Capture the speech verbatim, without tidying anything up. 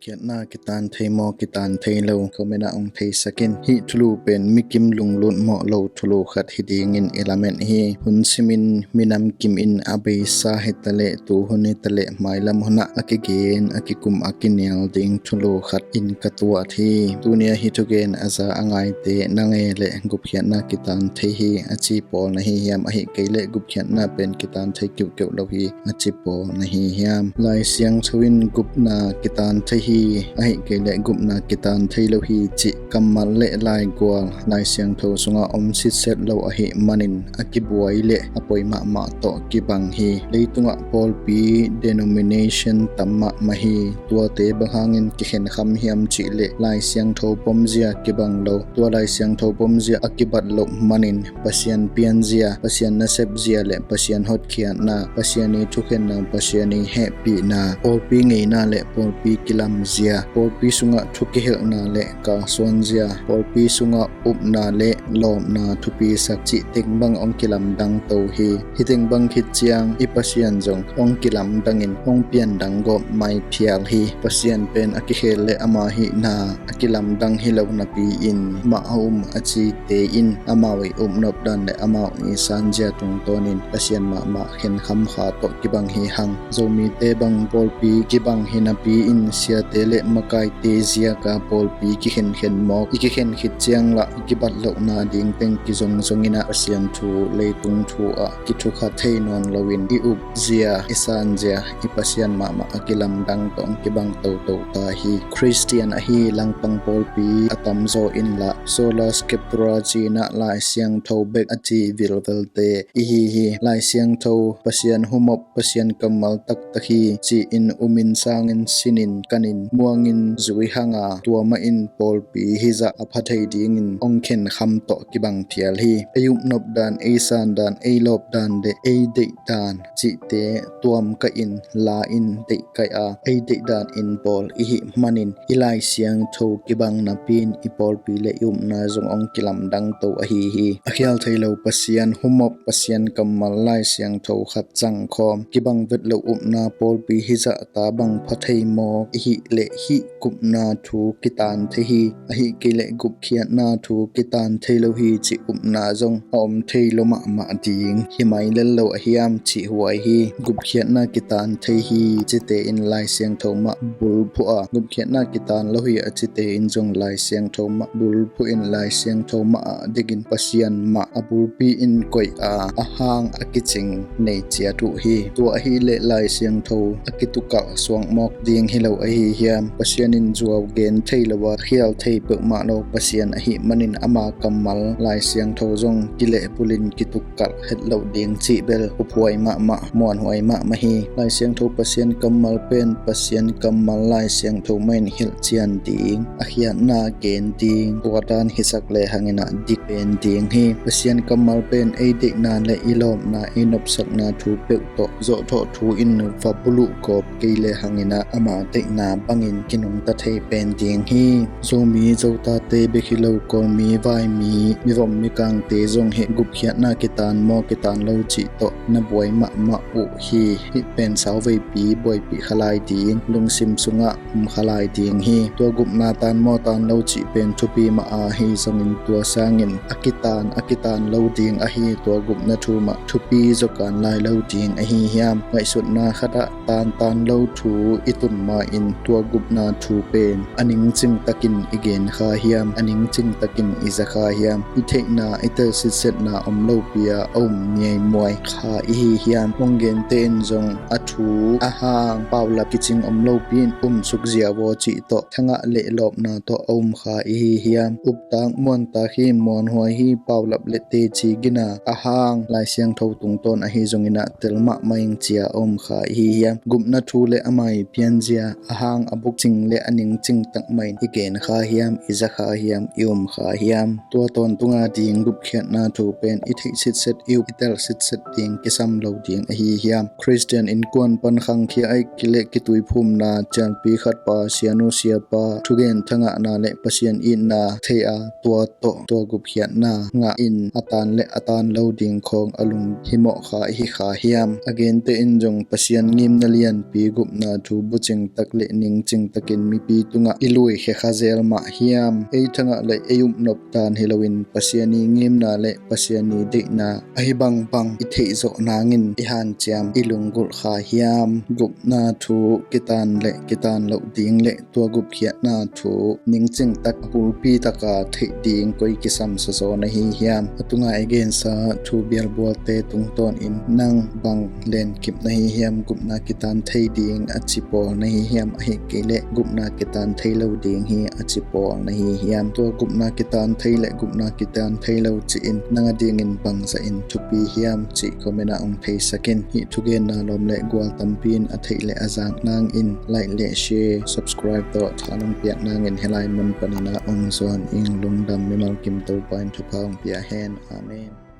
Gupkhiatna kitan thei maw, kitan thei lo, comment ah hong theisak in. Hih thulu pen mikim lunglut mawh lo thulu khat hi dingin i lamen hi. Hun simin minam kim in a beisa hitaleh, tuhun hitaleh, mailam hunah a kigen, a kikum, a kinial ding thulu khat in ka tuat hi. Tuni a hih thugen a za a ngaite na ngei leh gupkhiatna kitan thei hi a ci pawl na hi hiam, ahih kei leh gupkhiatna pen kitan thei keuhkeuh lo hi a ci pawl na hi hiam? Lai Siangtho in gupna kitan thei hi, ahih kei leh gupna kitan thei lo hi cih kammal le laigual Lai Siangtho sungah om sitset lo ahih manin a kibuai le a poi mahmah tawh kibang hi. Leitungah pawlpi denomination tam mahmah hi. Tuate bang hangin kikhenkham hiam cih leh Lai Siangtho pomzia kibang lo. Tua Lai Siangtho pomzia a kibat loh manin Pasian pianzia, Pasian nasepzia le Pasian hotkhiatna, Pasian i thukhenna, Pasian i hehpihna, pawlpi ngeina le pawlpi kilamzia, pawlpi sungah thu kihelhna le kalsuanzia, pawlpi sungah upna le lawpna thupisak cih teng bang hong kilamdang to hi. Hih teng bang khit ciang i Pasian zong hong kilamdangin hong piandang gawp mai phial hi. Pasian pen a kikhel le ama hihna a kilamdang hi lo napi-in mah a um a cite in amau i upnop dan le amau i sanzia tungtawnin Pasian mahmah khenkham kha tawh kibang hi hang. Zomite bang pawlpi kibang hi napi-in siate le makaite ziaka pawlpi kikhenkhen mawk i kikhen khit ciang lah i kibat lohna ding teng kizongzong inah Pasian thu leitung thu ah kithukha thei nawn loin i upzia, i sanzia, i Pasian mahmah a kilamdang tawh hong kibang toto ta hi. Khristian ahi langpang pawlpi a tamzaw inlah Sola Scriptura ci-inah Lai Siangtho bek a ci vilvelte i hi hi. Lai Siangtho Pasian humop, Pasian kammal taktak hi ci-in umin sangin sinin kanin muangin zui hanga tua mahin pawlpi hizah a pha thei dingin hong khenkham tawh kibang phial hi. Ei upnop dan, ei san dan, ei lawp dan le ei deih dan cihte tuam kahin la-in deih kaih a, ei deih danin bawl i hih manin i Lai Siangtho kibang napi-in i pawlpi le i upna zong hong kilamdang to ahi hi. A khial thei lo Pasian humop, Pasian kammal Lai Siangtho khat zangkhawm, kibang vet lo upna pawlpi hizah ta bang pha thei mawk i hih leh hih gupna thu kitan thei hi, ahih kei leh gupkhiatna thu kitan thei lo hi cih upna zong a om thei lo mahmah ding hi mai lel lo a hiam cih huai hi. Gupkhiatna kitan thei hi cite in Lai Siangtho mah bulphuh a, gupkhiatna kitan lo hi a cite in zong Lai Siangtho mah bulphuh in Lai Siangtho mah ah dingin Pasian mah a bulpi in koih a, a hang a kicing nei ciat uh hi. Tua ahih leh Lai Siangtho a kitukalh suak mawk ding hi lo ahi hiam? Pasian in zuau gen thei lo a, khial thei peuhmah lo Pasian ahih manin ama kammal Lai Siangtho zong kilehbulin kitukalh het loh ding cih bel huphuai mahmah, muanhuai mahmah hi. Lai Siangtho Pasian kammal pen Pasian kammal Lai Siangtho mahin hilhcian ding, a khiatna gen ding, tua dan hisak le hangin ah dik pen ding hi. Pasian kammal pen ei deihna le i lawpna, i nopsakna thu peuh tawh zawhthawh thu in va buluh gawp kei le hangin ah ama deihna bangin kinungta thei pen ding hi. Zomi Zotate bek hi lo, Kawlmi, Vaimi, mivom mikangte zong hi gupkhiatna kitan maw kitan lo cih tawh na buai mahmah uh hi. Hih pen sauveipi buaipih kha lai ding, lungsim sungah um kha lai ding hi. Tua gupna tan maw tan lo cih pen thupi mah ahi zongin tua sangin a kitan a kitan lo ding ahi tua gupna thu mah thupi zawkan lai lo ding ahi hiam? Ngaihsutna khatah tan tan lo thu i tun ma-in tua gupna thu pen a ningcing takin i gen kha hiam? A ningcing takin i za kha hiam? I theihna, i tel sitsetna om lopi-a a um miaimuai kha i hi hiam? Hong gente in zong a thu a hang paulap kicing om lopi-in um suk ziau aw cih tawh thangah lehlawpna tawh a um kha i hi hiam? Uptak muantak hi, muanhuai hi, paulap le teci gina a hang Lai Siangtho tungtawn ahi zongin ah tel mahmah ing cia a um kha i hi hiam? Gupna thu le amah i pianzia a hang a bukcing le a ningcing takmah in i gen kha hiam, i za kha hiam, i um kha hiam? Tua tawntunga ding gupkhiatna thu pen i theih sitset, i up i tel sitset ding kisam lo ding ahi hiam? Khristian innkuan pan khangkhia ahih kei leh kituiphumna, cialpi khatpa, sianu siapa, thugen thangahna le Pasian itna thei a, tua tawh tua gupkhiatna ngah in a tan le a tan lo ding khawng a lunghimawh kha i hi kha hiam? A gente in zong Pasian ngimna lianpi gupna thu bucing tak le ning Ningcing takin mipi tungah i lui khekha zel mah hiam? Ei thangah le ei upnop dan hi loin Pasian i ngimna le Pasian i deihna ahi bangbang i theihzawh nangin i hanciam i lunggulh kha hiam? Gupna thu kitan le kitan loh ding le tua gupkhiatna thu ningcing tak a bulpi taka theih ding koi kisam sazaw na hi hiam? A tunga i gensa thu bialbualte tungtawnin nang bang lenkip na hi hiam? Gupna kitan thei ding a ci pawl na hi hiam? Ahih kei leh gupna kitan thei lo ding hi a ci pawl na hi hiam? Tua gupna kitan thei le gupna kitan thei lo ci-in nang a dingin bangzah in thupi hiam cih comment ah hong theisak in. Hih thugenna lawm le gual tampi in a theih le a zak nangin like le share, subscribe tawh tha nong piak nangin hih lai mun panin ah hong zuan ing. Lungdam, mimal kim Topa in thupha hong pia hen. Amen.